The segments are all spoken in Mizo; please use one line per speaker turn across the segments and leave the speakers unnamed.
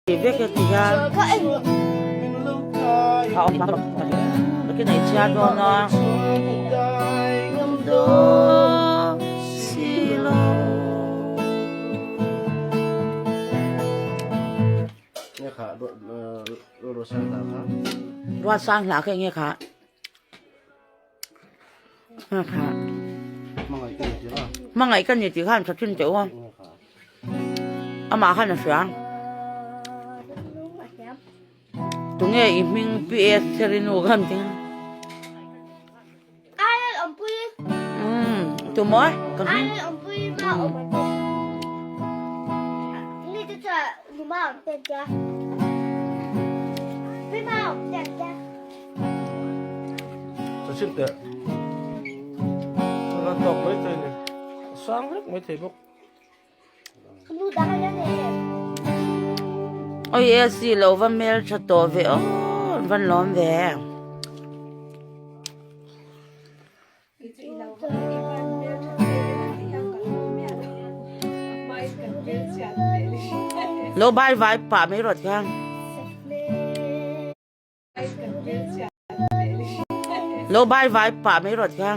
Vek e ti hian a awm takin a inchhiar dawn a. Ruat sang hla kha enge kha Hmangaih ka ni tih khan tha thin teh u a, amah khan a hria. Tunge i hming Pi Esther-i nu khan ti a. Umm tumaw ka hming.
Chachim teh. Ka tawk mai thei ni. Sang vek mai thei bawk.
Oi AC lo va hmel tha tawh ve aw an van lawm ve. Lo bai vai pah mai rawt kha. Lo bai vai pah mai rawt kha.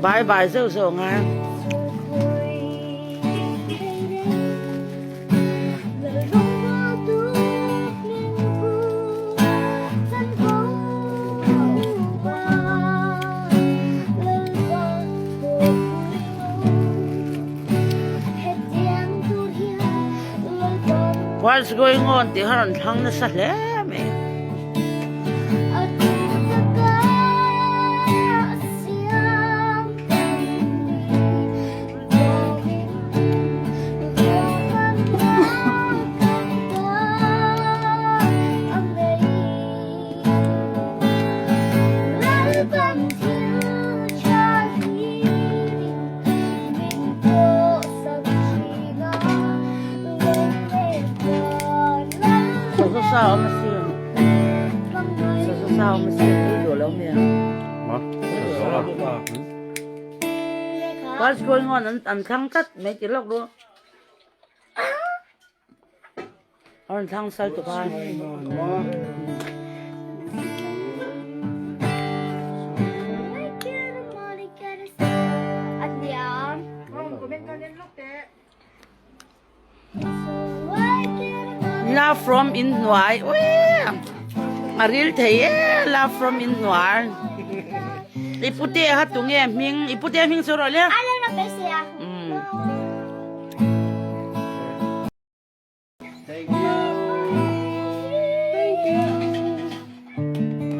Bye bye zeuh zeuh ngai. What's going on tih kha rawn thlang nasa hle mai. Sa awm a si. Sa awm a si. Duh lo mi a. What's going on an an thlang tlat mai ti lawk ru. A rawn thlang sal tuk a. Love from in hnuai ui a ril thei e love from in hnuai i pute kha tunge hming i pute hming chu rawh le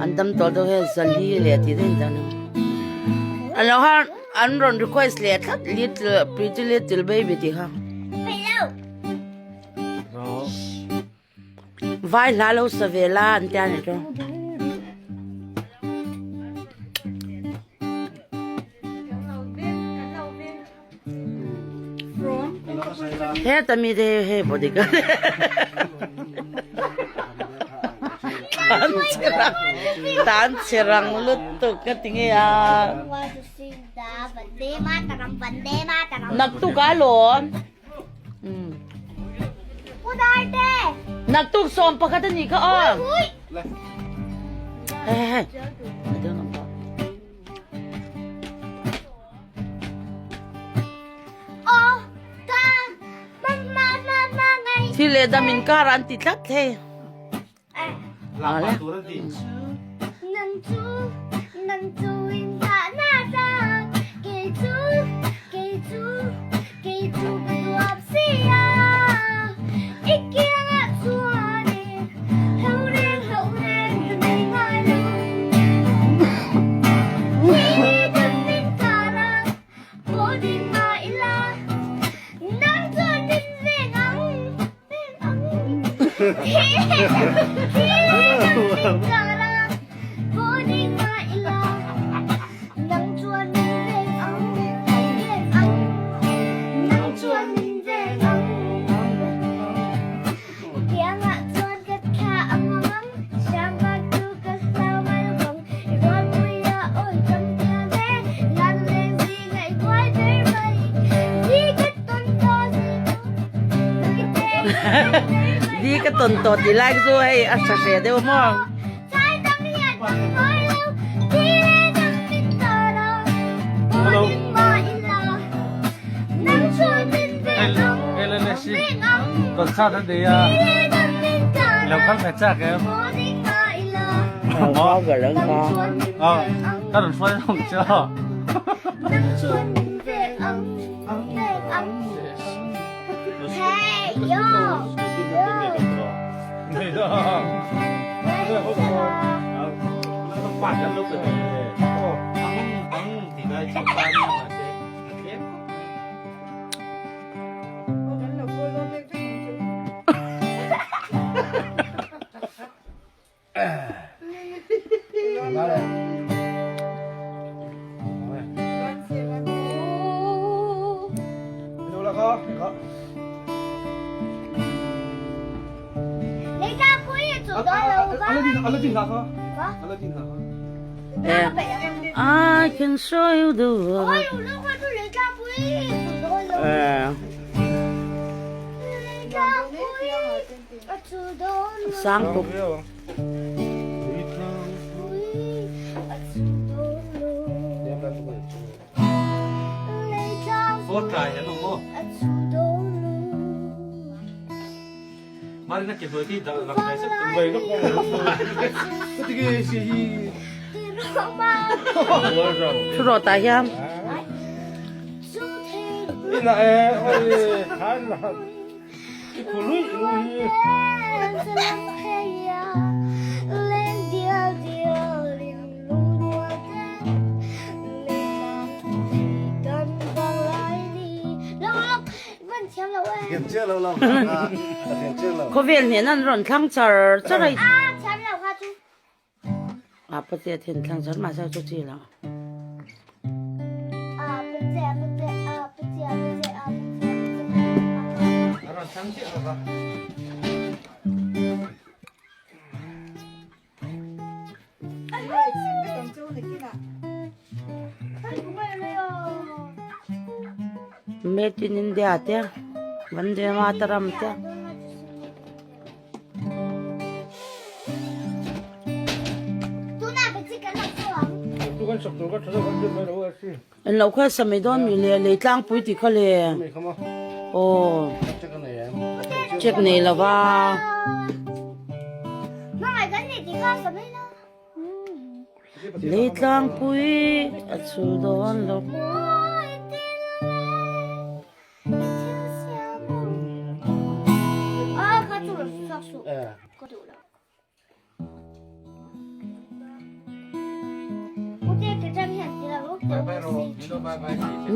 An dam tawh deuh he zali leh tih daih dan a lo ha an rawn request leh tlat little pretty little baby tih kha vai hla lo sa ve la an tia ni chu. Heta mi te hei bodyguard tan che rang tan che rang lutuk ka ti nge a naktuk a lawm naktuk sawm pakhat a nih kha aw hei hei Thil leh dam inkar an ti tlat thei. Di ka tawn tawh tih lai chu hei a tha hle deuh maw. I can show you the world. Sang tuk. Thu rawh tah hian. Khawvel hnen an rawn thlang char char a. A patea then thlang char mahse chu chi lo. Made in India te Vande Mataram te. En lo kha samei dawn mi le lei tlangpui tih kha le aw check nei lova. Lei tlangpui a chu dawn lo.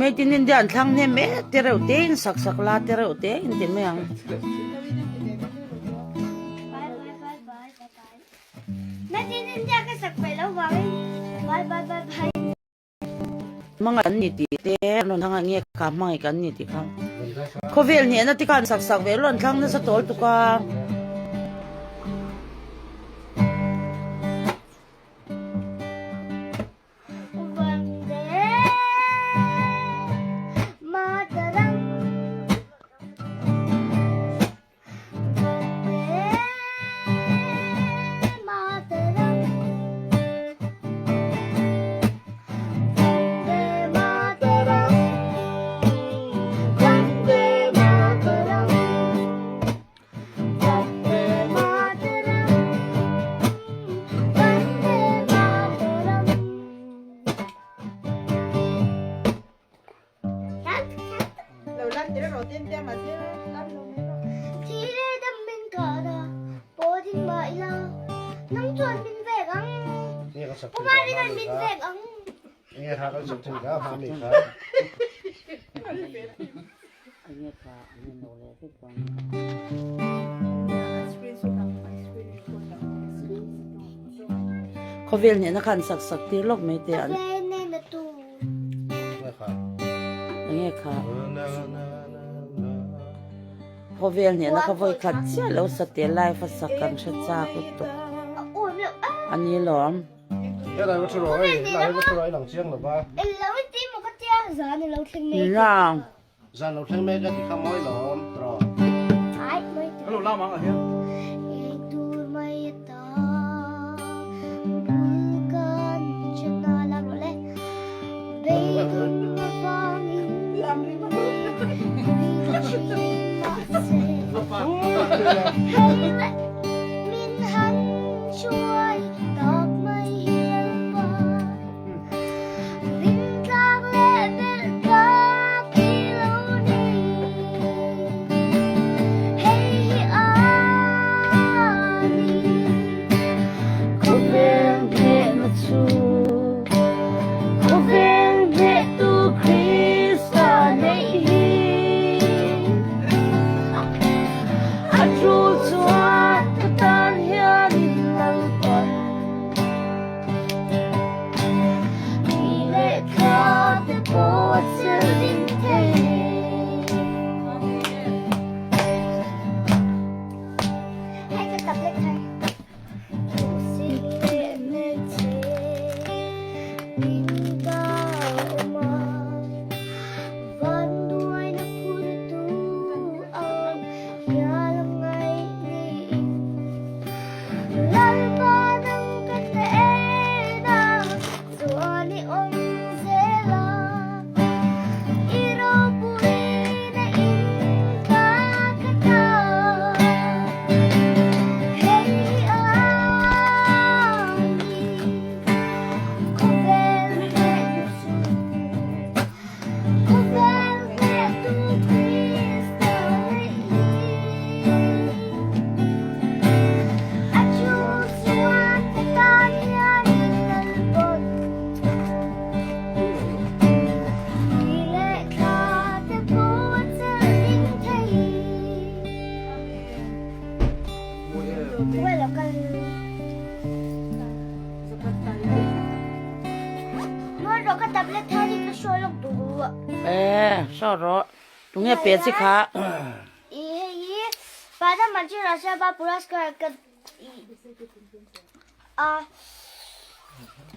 Made in India an thlang hnem mek te reuh te in sak sak la te reuh te in ti mai ang. Hmangaih an ni tih te an rawn thlang a nge kha hmangaih kan ni tih kha khawvel hnehna te khan sak sak ve rawn thlang nasa tawl tuk a. Khawvel hnehna khan sak sak tir lawk mai teh an. Enge kha? Khawvel hnehna kha vawi khat chiah lo sa tel live a sak kan hre chak lutuk a ni lawm. Nirang.
Zan lo thleng mek a ti kha mawi lawm tawh.
Hello lam ang ah hian.
E saw rawh tunge pe chi kha.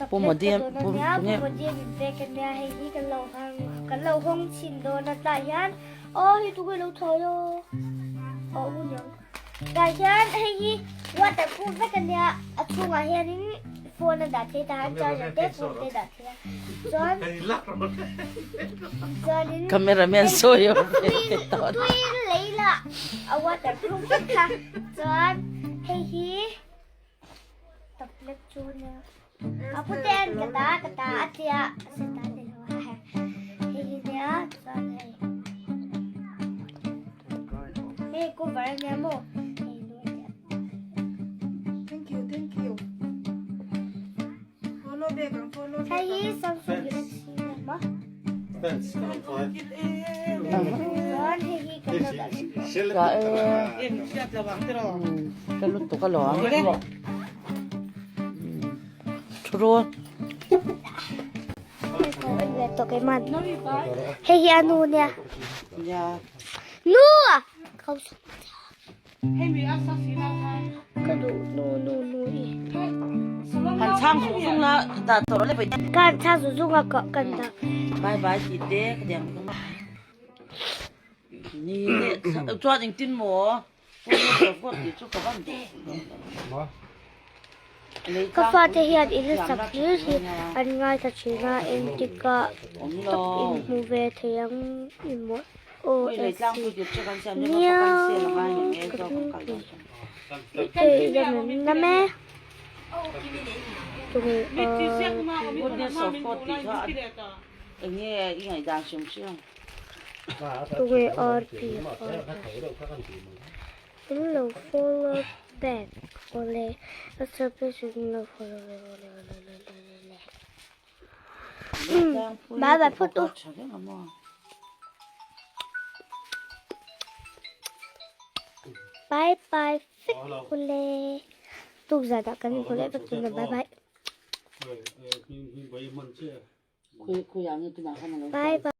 Pu Modi pu tunge.
Tah hian hei hi waterproof vek a nia a chhungah hianin phone a dah thei tah hian charger te phone te dah thei a chuan chuanin
Cameraman sawi awm ve te tawh.
Tui lei lah a waterproof vek kha chuan hei hi tablet chu a nia a pute an ka ta ka ta a tia a se ta ni lo a hei hi nia chuan hei hei cover a nia maw hei nu a tia.
Thank you, thank you. Follow back ang follow back.
Hei hi Samsung Galaxy nia maw. Chuan hei hi kan lo dah leh.
Ka e. Ka lutuk alawm. Thu
Hei hi a nu nia. Nu! Ka duh nu nu nu i.
Han chhang zung zung la dah tawh le
Ka han chhang zung zung a kan dah.
Bye bye ti te ka diang ka Ni chuan engtin maw
Ka fate hian i hlasak hlir hi an ngaithla thin a, engtikah tak inhmu ve thei ang i maw aw SC nia ka tlingpui hei ila min nam e tunge Tunge RP Min lo follow back awle a surprise in lo follow back awle awle awle awle awle Bye bye phawt u. Bye bye fek awle. Tukzatah kan inhmu leh vek tuna bye bye. Bye bye.